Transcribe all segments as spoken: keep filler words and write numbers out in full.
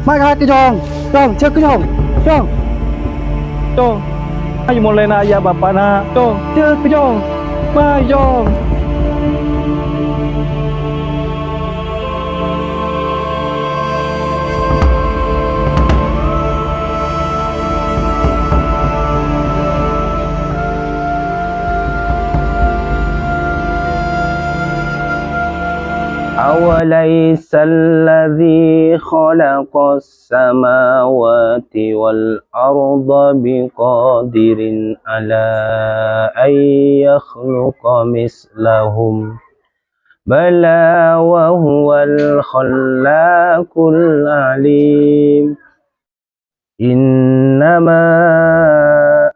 Ma' kakè, Jhong! Jhong, jâgâ, Jhong! Jhong! Jhong! Ayo molè, na', ya, bapa'na. Jhong, jâgâ, Jhong! Mayu, Jhong! أوليس الذي خلق السماوات والأرض بقادر على أن يخلق مثلهم؟ بلى وهو الخلاق العليم. إنما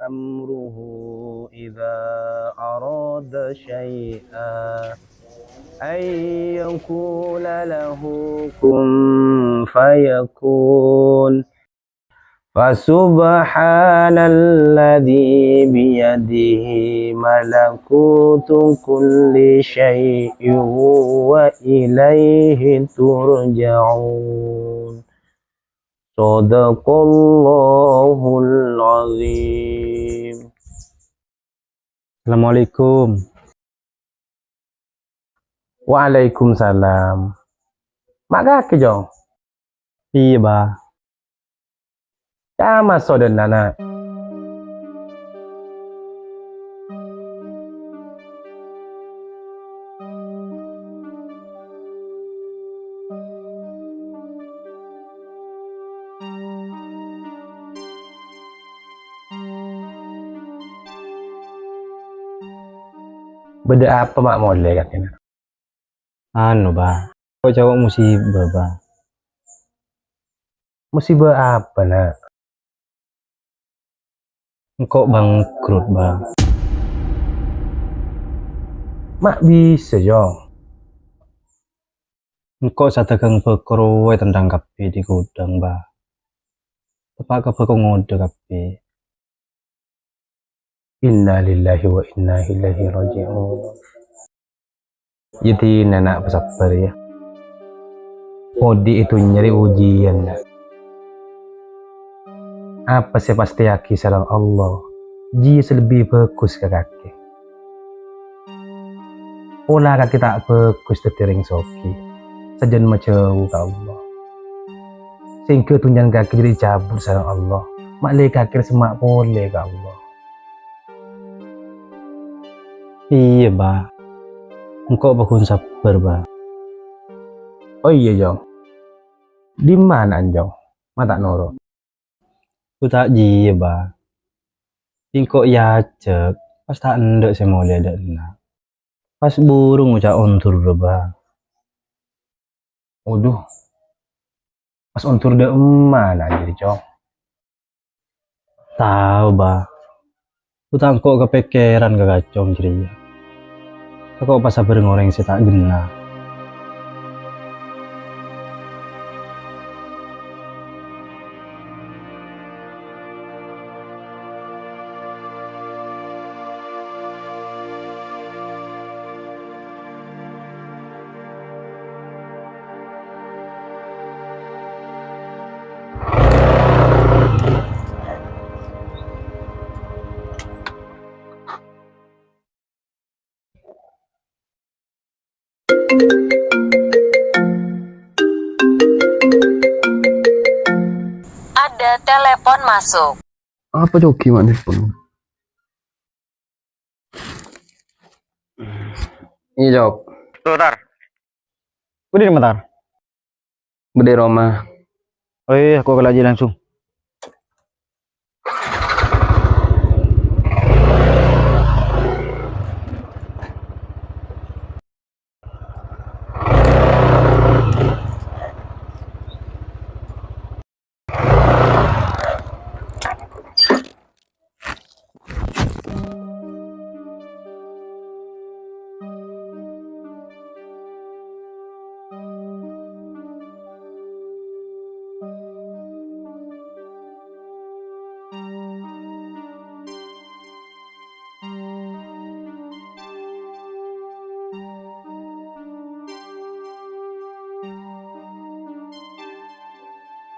أمره إذا أراد شيئا أن يقول له كن فيكون. فسبحان الذي بيده ملكوت كل شيء وإليه ترجعون. صدق الله العظيم. Assalamualaikum. Waalaikumsalam. Ma' kakè, Jhong? Iyâ, Bâ. Ca'na maso' dâ' enna', Na'. Bâdâ apa ma' molè kakè, Na'? Anu, Bâ. Engko' ca'na musibah, Bâ. Musibah apa, Na'? Engko' bangkrut, Bâ. Ma' bisa, Jhong? Engko' sè adâgâng bâko rowa ètendhâng kabbhi dâri ghudhâng, Bâ. Teppa' ka bâko ngodâ kabbhi. Innalillahi wa inna ilaihi raji'un. Yâ dinah, Na', pasabbhâr, yâ. Odi' è dhunnya rè ujiân, Na'. Apa sè èpastèyaghi sareng Allah, jiyâ sè lebbi bhâghus ka kakè. Pola kakè ta' bhâghus dhâddhi orèng soghi, sajân majâu ka Allah. Sèngghâ dhunnyana kakè jârèya ècabut sareng Allah, ma' lè kakè rè semma' polè ka Allah. Iyâ, Bâ. Engko' pagghun sabbhâr, Bâ. Oh iyâ, Jhong. Dimma ana'na, Jhong? Ma' ta' noro'. Ghu ta' jiyâ, Bâ. Engko' èajhâk, pas ta' endâ' sè molè dâ' enna'. Pas buru ngoca' ondur, Bâ. Adu. Pas ondur dâ' emma ana'na jârèya, Cong? Tao, Bâ. Ghu ta' engko' kapèkkèran ka kacong jârèya. Tako' pas abhâreng orèng sè ta' ghenna. Ada telepon masuk. Apa Coki ma' nelpon? Iyâ, Cok. Tuh, Tar. Budi, Tar? Budi, Roma. Oh iyâ, aku kala aja langsung.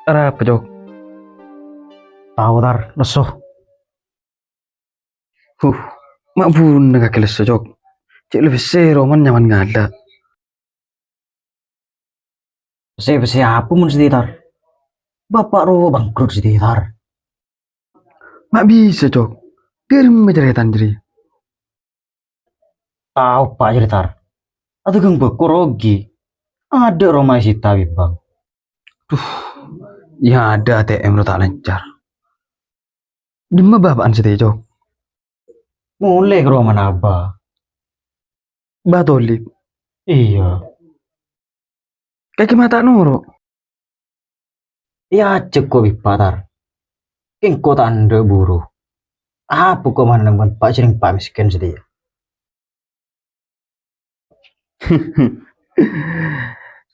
Arapa, Cok? Tao, Tar, lesso. Huh, ma' buru kakè lesso, Cok. Cè' lebbi sè roman nyaman ngala'. Pèssè-pèssè apa mon satèya, Tar? Bapa' rowa bangkrut satèya, Tar. Ma' bisa, Cok. Dâ'remma carètana jârèya? Tao, Pa', jârèya, Tar. Adâgâng bhâko rogi. Adâ' roma èsita bi' bank. Duh, ya adâ' A T M rowa ta' lancar. Dimma bapa'na satèya, Cok? Molè ka romana Abah. Bah Tolib? Iyâ. Kakè ma' ta' noro'? Iyâ, ajhâk ko' bi' Pa', Tar. Kèng ko' ta' endâ' buru. Apa ko' manenneng bân Pa' jârèya, Pa' mèskèn satèya?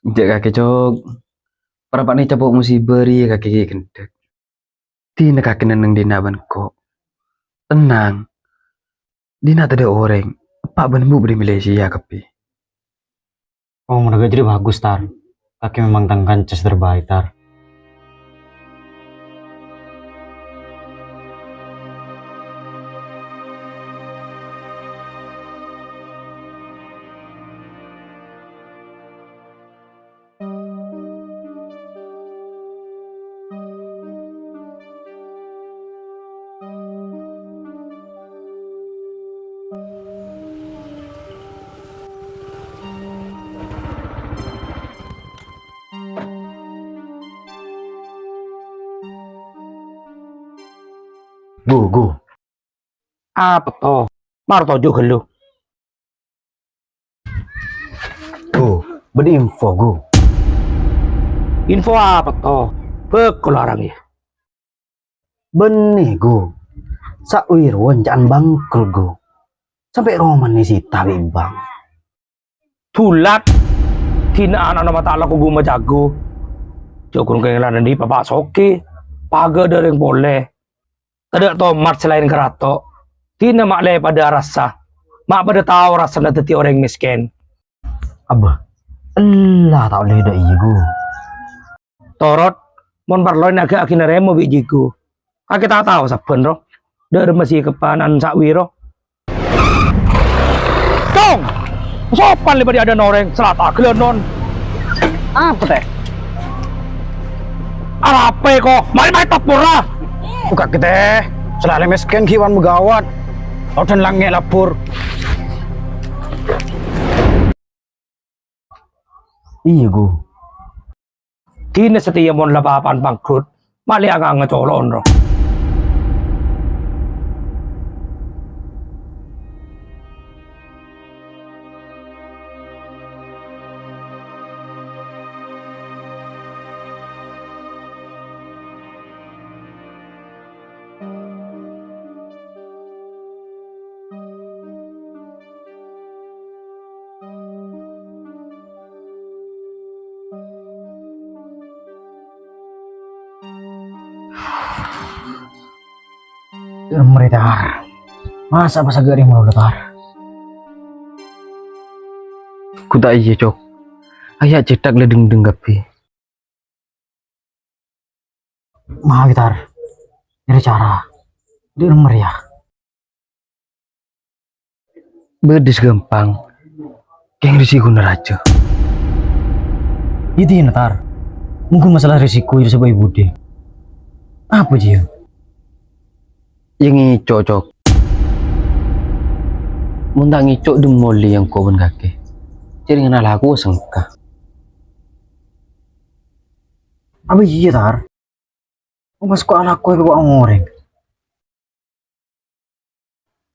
Jhâ' kakè, Cok. Parappa'na ècapo' musibâ rèya kakè ghi' ghendhek. Dinah kakè nenneng dinna' bân ko'. Tennang. Dinna' tadâ' orèng. Eppa' bân embu' bâdâ è Malaysia kabbhi. Oh, mon ghâ' jârèya bhâghus, Tar. Kakè memang tang kanca sè terbaik, Tar. Gu, Gu. Apa to? Mara toju' ghâllu. Gu, bâdâ info, Gu. Info apa to? Bâko larang, yâ. Bânnè, Gu. Sa'wi rowa enca'na bangkrut, Gu. Sampè' romana èsita bi' bank. Dulat. Dinah ana'na ma' ta' lako gu-majagu. Jhâ' ghun kèngèng la andi' bapa' soghi. Paghâ dâ' rèng polè. Tadâ' tomat sè laèn karato. Dinah ma' lè padâ arassa. Ma' padâ tao rassana dhâddhi orèng mèskèn. Abbâ, ella ta' ollè dâ' iyâ, Gu. Torot, mon parlo ènagâ'âghi narèma bi' jigu. Kakè ta' tao sabbhân, ro. Dâ'remma sè èkeppanan sa'wi, ro. Cong! Sopan lè bâdâ adâ' orèng, sala ta' ghâlânon. Apa, tè? Arapa, ko? Marè maèn tepora! Buka kita, sè la lè mèskèn ghi' wan magawat. Odân langngè' labbhur. Iyâ, Gu. Dinah satèya mon la bapa'na bangkrut, ma' lè anganga colo'on, ro. Lemmer, Tar. Masa pas agak yang melulu, Tar? Kuta iya, Cok. Aya cetak le deng-deng kabbhi. Mawi, Tar. Nyarè cara. Dâ' remma rèya. Bâdâ sè ghâmpang. Kèng risighuna rajâ. Iyâ dinah, Tar. Mongghu masalah risiko iyâ sabâ è budi. Apa jiyâ? Iyâ ngèco', Cok. Mon ta' ngèco' dâ' molè engko' bân kakè. Jârèya alako sengka. Apa iyâ, Tar? Omas ko' alako èpakon orèng.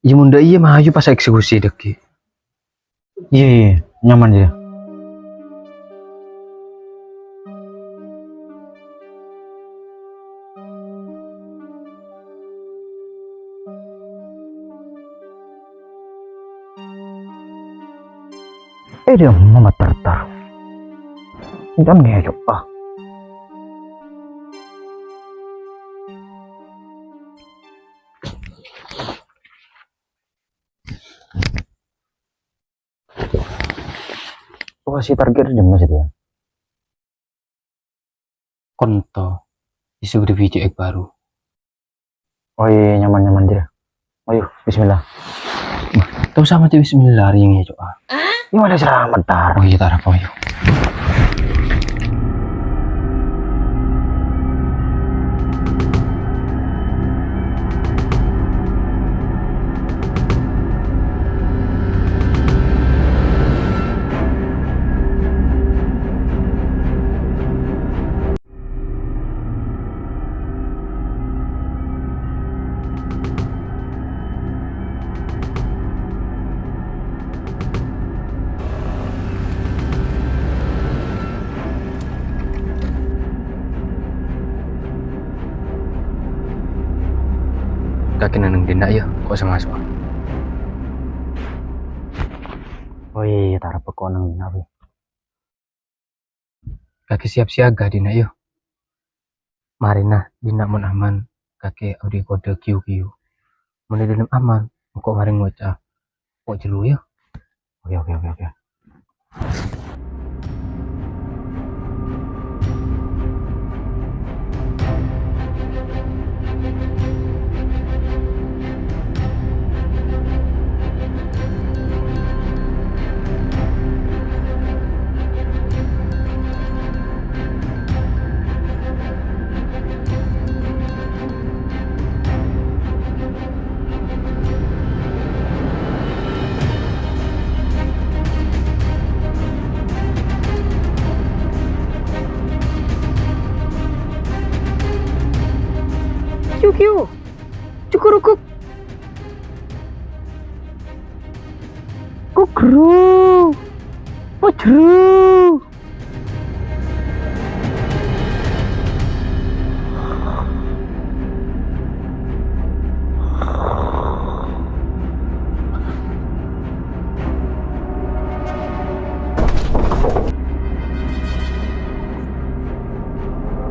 Iyâ, mon dâ' iyâ, mayu pas eksekusi dâgghi'. Iyâ, iyâ, nyaman, iyâ. Eh, dia mama tertar. Jangan ngeyok, ah. Wah, si target jemma sih dia. Konto. Bisa bâdâ bijâ ek baru. Oh iyâ, nyaman-nyaman jârèya. Ayo, bismillah. Tao sama cè' bismillah, rèng ya, Cok. Ini ada selamat, Tar. Oh iyâ, Tar, apa, ayo. Kakè neng dinna' yâ, ko' sè maso'. Oh iyâ, iyâ, tarèp ko' neng dinna', Bi. Kakè siap siaga dinna', yâ. Marèna dinna' mon aman, kakè odi kodhu ghiyu-ghiyu. Mon è dâlem aman, engko' marè ngoca', "Ko' jârèya, yâ." Oke, oke, oke, oke. Kiu, kiu. Cukurukuk. Kukru. Pujru.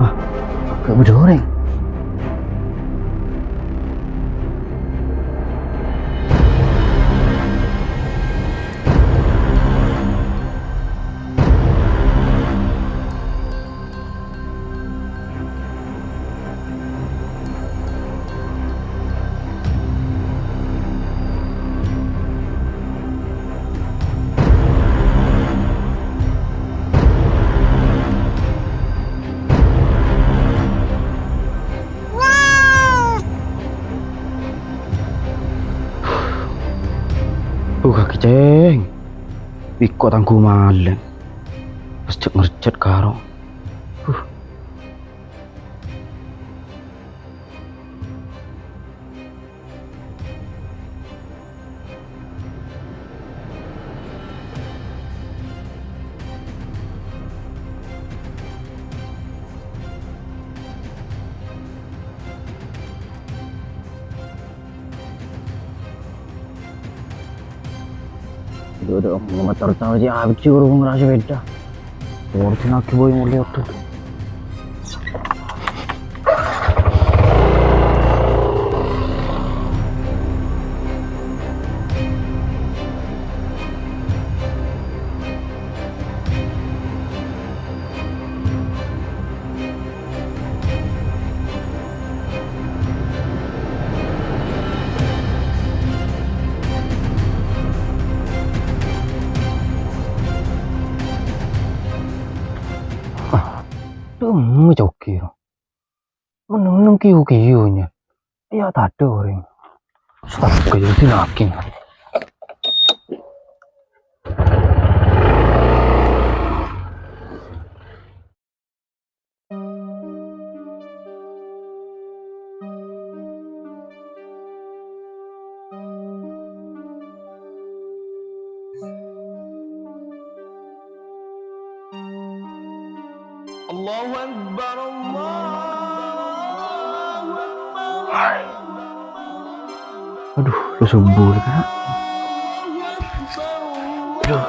Ah, gak bâdâ orèng. Buka keceng. Biko tanggu malèng. Pas cek ngerjat karo. Huh. Aduh, aduh, motor tao aja abis sih, urung ngerasa beda. Urus lagi, boy, mau lihat tuh. Ah, dhu, coki, ro. Meneng-meneng kiu-kiu, nya. Ya, tadâ orèng. Astaga, ya, dinaging. Allahu Akbar, Allahu Akbar. Aduh, udah subuh, Kak. Aduh.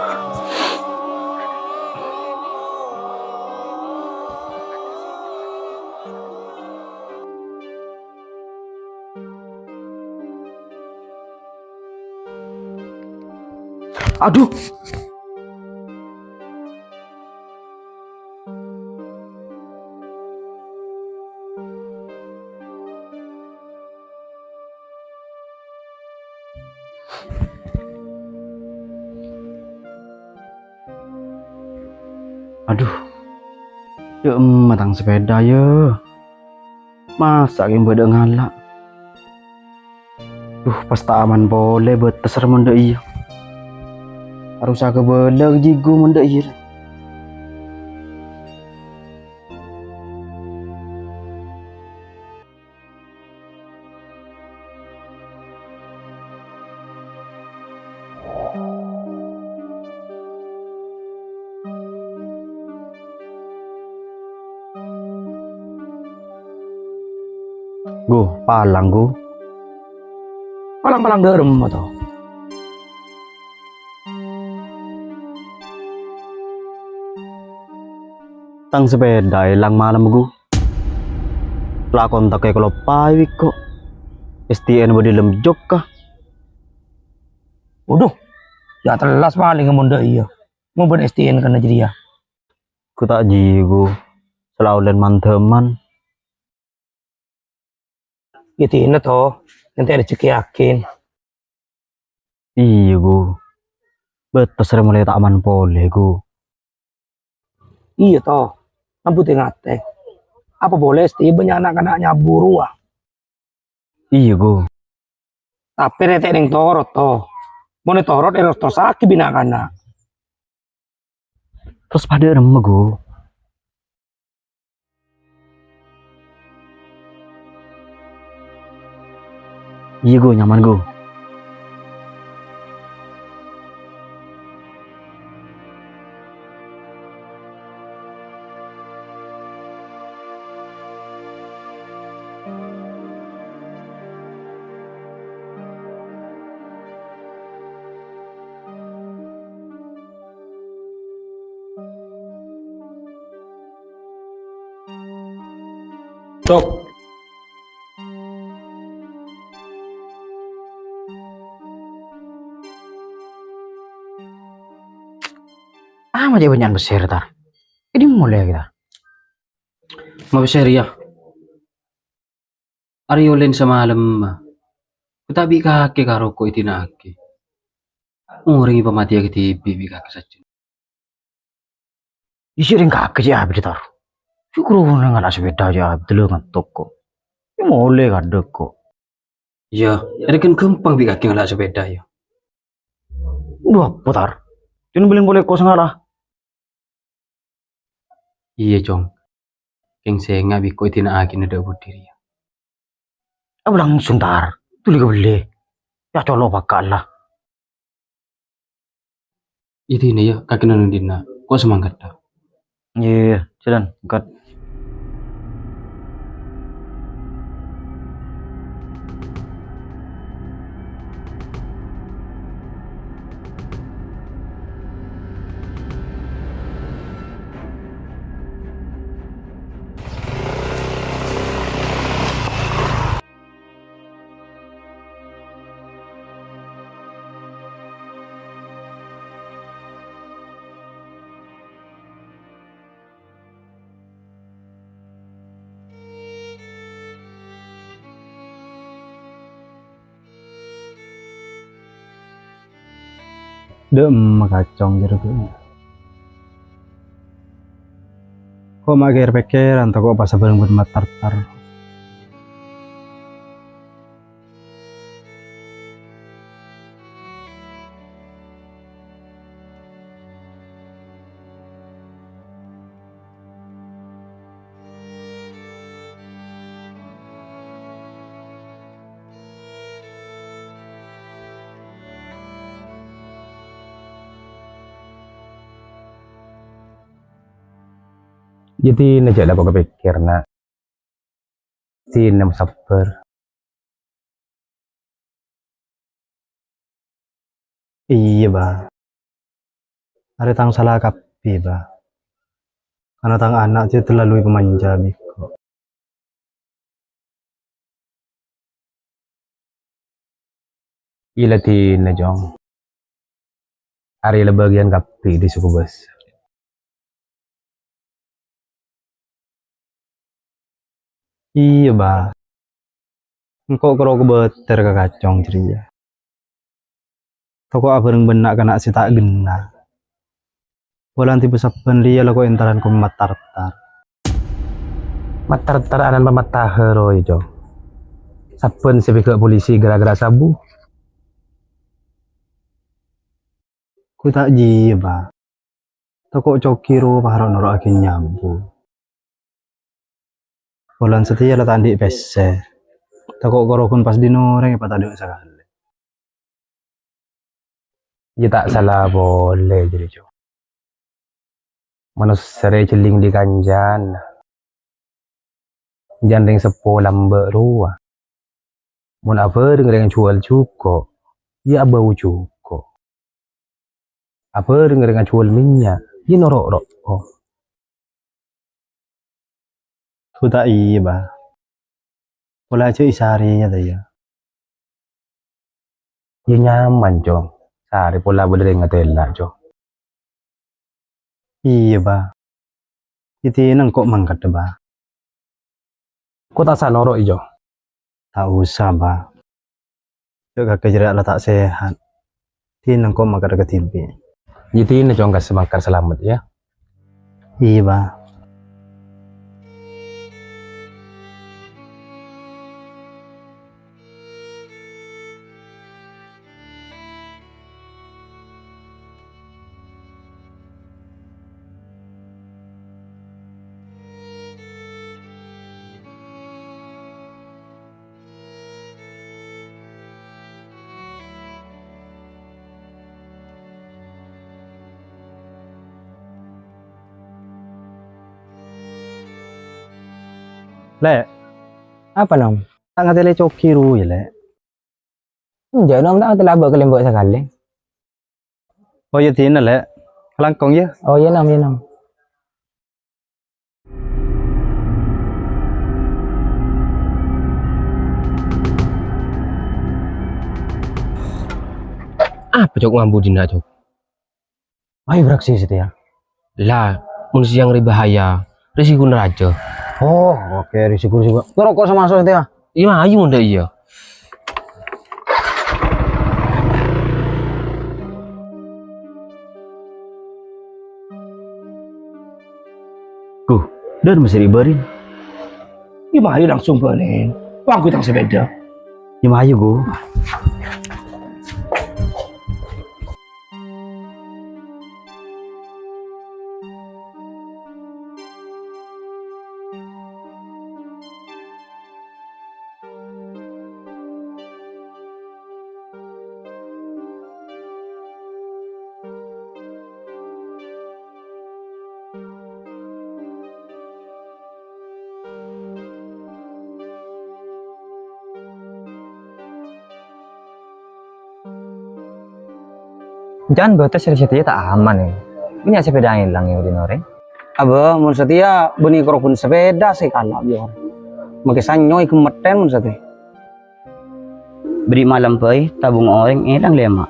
Aduh. Adhu, dâ'emma tang sapèda, yâ. Masa' kèng bâdâ ngala'? Duh, pas ta' aman polè bâtes mon dâ' iyâ. Harus kabâlâ jigo mon dâ' iyâ. Gu, palang, Gu. Palang-palang dâ' remma, to? Tang sapèda èlang malem, Gu. La kontakè kaloppaè bi' engko'. S T N bâdâ è dâlem jokka. Waduh, yâ tellas palèngnga mon dâ' iyâ. Mon bân S T N kana jârèya. Gu ta' jigo, sala olèn man-dhâman. Yâ dinah to, ènte' rejekkè yakin. Iyâ, Gu. Bâtes rè molaè ta' aman polè, Gu. Iyâ, to. Nambut è ngatè. Apa polè sè bânnya' na'-kana' nyabu rowa? Iyâ, Gu. Tapè rè ta' nèng torot, to. Mon ètorot, èrostosaghi bi' na'-kana'. Terros padâ remma, Gu. Iyâ, Gu, nyaman, Gu. Cok. Ah, ma' jhâ' bânnya'an pèssèr, Tar. È dimma molè kita? Ma' pèssèr, yâ. Arè olèn samalem, ma'. Gu ta' bi' kakè ka roko' èdina'aghi. Orèng èpamatèyaghi dhibi' bi' kakè sajân. Isi rèng kakè cè' abit, Tar. Jhughân ngala' sapèda cè' abit, dâlâ ngantok ko'. Yâ molè kadhâ' ko'. Iyâ, èrèken ghâmpang bi' kakè ngala' sapèda, yâ. Dhu, apa, Tar? Jhân bâlin polè ko' sè ngala'. Iyâ, Cong. Kèng sènga' bi' ko' èdina'aghina dâ' budi rèya. Apa langsung, Tar? Dhuli kabellè. Yâ, colo' pakka' la. Èdina, yâ, kakè neng dinna'. Ko' samangkèdhâ. Iyâ, iyâ, jhâlân, angkat. Dâ'emma kacong jârèya. Ko' ma' kèr-pèkkèran tako' pas abhâreng bân matartar. Jadi, na jhâ' lako kapèkkèr, Na'. Sèna masabbhâr. Iyâ, Bâ. Arèya tang sala kabbhi, Bâ. Karna tang ana' jâ' terlalu èpamanja bi' engko'. Iyâ la dinah, Cong. Arèya la bâgiyân kabbhi dâri soko bâsa. Iyâ, Bâ. Engko' karo kobâtèr ka kacong jârèya. Tako' abhâreng bân na'-kana' sè ta' ghenna'. Polana dhibi' sabbhân lèya la ko' èntaran ko' matartar. Matartar anan pamattaha roy, Jo. Sabbhân sè pèghâ' polisi gara-gara sabu. Ko' ta' jiyâ, Bâ. Tako' coki rowa paharo noro'aghi nyabu. Polana satèya la ta' andi' pèssè. Tako' korogun pas dhin orèng èpatadhâ' sakalè. Iyâ ta' sala polè jârèya, Jo. Manossa rè jhelling dhi-kancana. Jhân rèng seppo lambâ' rowa. Mon abhâreng rèng ajhuwâl jhuko', iyâ abâu jhuko'. Abhâreng rèng ajhuwâl mènnya', iyâ noro' ro'o. Ko' ta' iyâ, Bâ. Pola jhâ' èsarèya, ta iyâ? Iyâ nyaman, Jo. Sarè pola bâdâ rèng atella', Jo. Iyâ, Bâ. Iyâ dina engko' mangkaddhâ, Bâ. Ko' ta' osa noro', Jo. Ta' osa, Bâ. Jhâ' kakè jârèya la ta' sehat. Dina engko' mangkaddhâ ka dhibi'. Iyâ dina, Jo, engkas mangkat salamet, yâ. Iyâ, Bâ. Lè'. Apa, Nom? Ta' ngatèlè coki rowa, yâ, Lè'. Enjâ', Nom, ta' ngatèlè abâ' kalèmbâ' sakalè. Oh, iyâ dina, Lè'. Kalangkong, yâ. Oh, iyâ, Nom, iyâ, Nom. Apa, Cok, ngambu dina, Cok? Ayo beraksi satèya. Lah, mon sèyang rè bahaya, risikona rajâ. Oh, oke, risiko, risiko. Ngeroko' samaso satèya. Iyâ, ayo, mon dâ' iyâ. Gu, dâr mesti ribârin. Iyâ, mayu langsung bâlin. Wah, gu tang sepeda. Iyâ, mayu, Gu. Jhân bâtes rè satèya ta' aman, yâ. Bânnya' sepeda èlang, yâ, odi' orèng. Abâ, mon satèya bânnè korogun sepeda sè kala', yâ. Makè sanyoy gemmetten mon satèya. Bânnè malem bhâi tabung orèng èlang lèma'.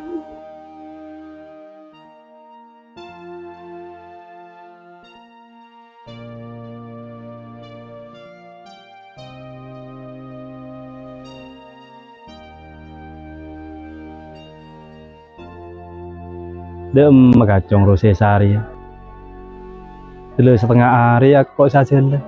Dâ'emma kacong rosè sarè, yâ. Dâlâ satengnga arè ako' sajâlâ.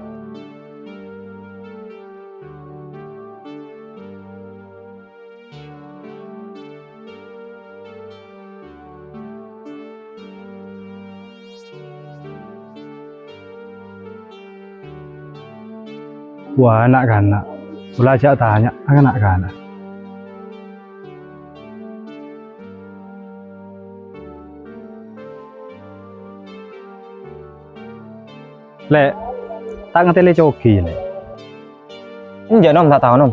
Wah, na'-kana'. Pola jhâ' tanya, na'-kana'. Lè', ta' ngatèlè cogi, Lè'. Enjâ', Nom, ta' tao, Nom.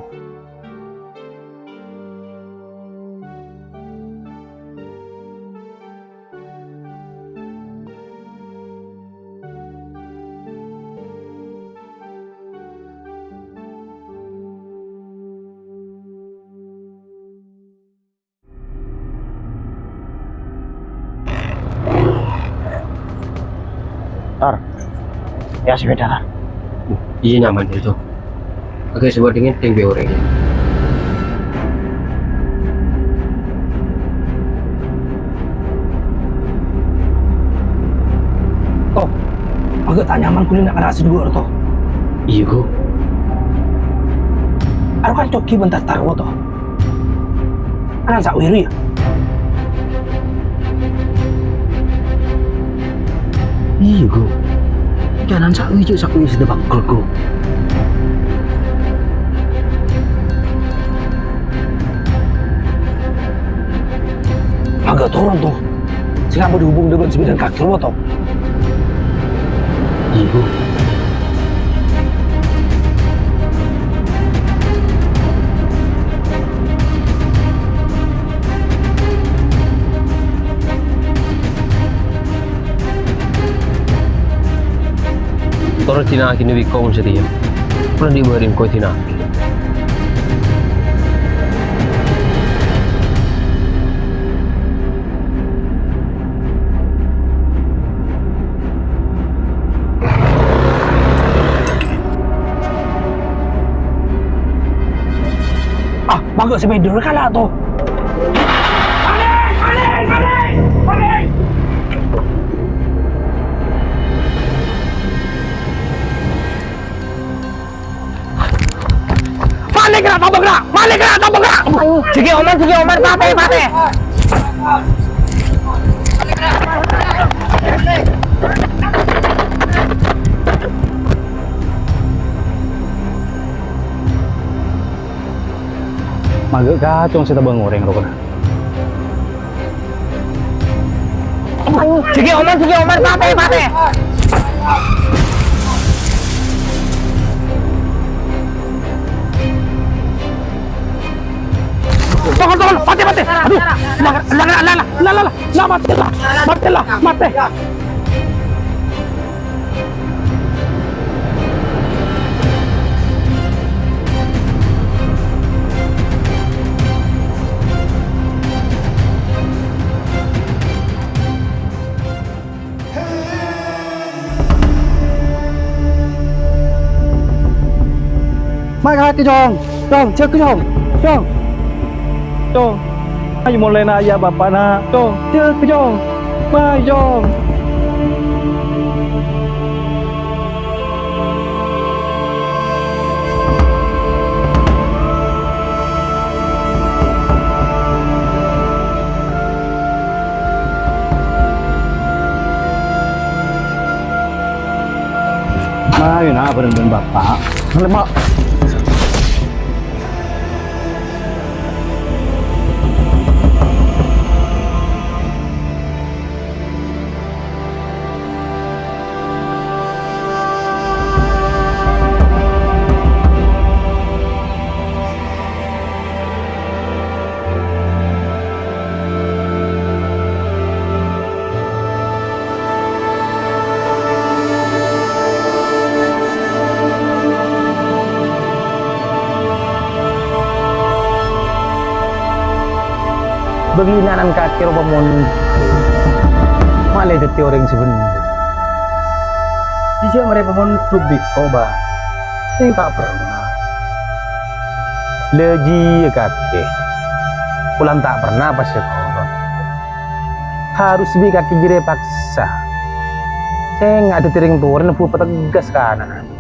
Tar. Yâ, sepeda, Tar. Iyâ, nyaman jârèya, Cong. Oke, coba dingin, tinggi orèng. Maghâ ta' nyaman kulina kana' sè duwâ' rowa, To. Iyâ, Ghu. Aro kan Coki bân Tartar rowa, To. Ana' sè wirè, yâ? Iyâ, Ghu. Jhâ' ana' sè wirè, sè wirè sè bângkrot, Ghu. Maghâ toron, To. Sè ngabâdâ hubungan bân sè bidhâna kakè rowa, To. Iyâ, Ghu. Torè dina'aghi bi' engko' mon satèya. Polana dhi' bâri' engko' dina'aghi. Ah, maghâ sepeda kala' to. Maling, maling, maling, maling! Maling kèra, tobâk kèra! Maling kèra, tobâk kèra! Jhâgâ omah, jhâgâ omah, patè, patè! Maghâ kacong sè tobâng orèng rowa. Jhâgâ omah, jhâgâ omah, patè, patè. Tongol, tongol, patè, patè. Aduh, la, la, la, patè la, patè la, patè. Ma' kakè, Cong. Cong, jhâgâ, Cong. Cong. Cong. Ayo molèna ya bapa'na, Cong. Jhâgâ, Cong. Mayu, Cong. Mayu, na', bhâreng bân bapa'. Lemak. Bâgiyân ana'na kakè rowa mon malè dhâddhi orèng sè bhendher. Jhâ' marè pamondhuk bi' engko', Bâ. Sèng ta' pernah. Lajiyâ kakè. Polana ta' pernah pas sakola. Harus bi' kakè jârèya paksa. Sènga' dhâddhi rèng towana bâ pategas ka ana'na.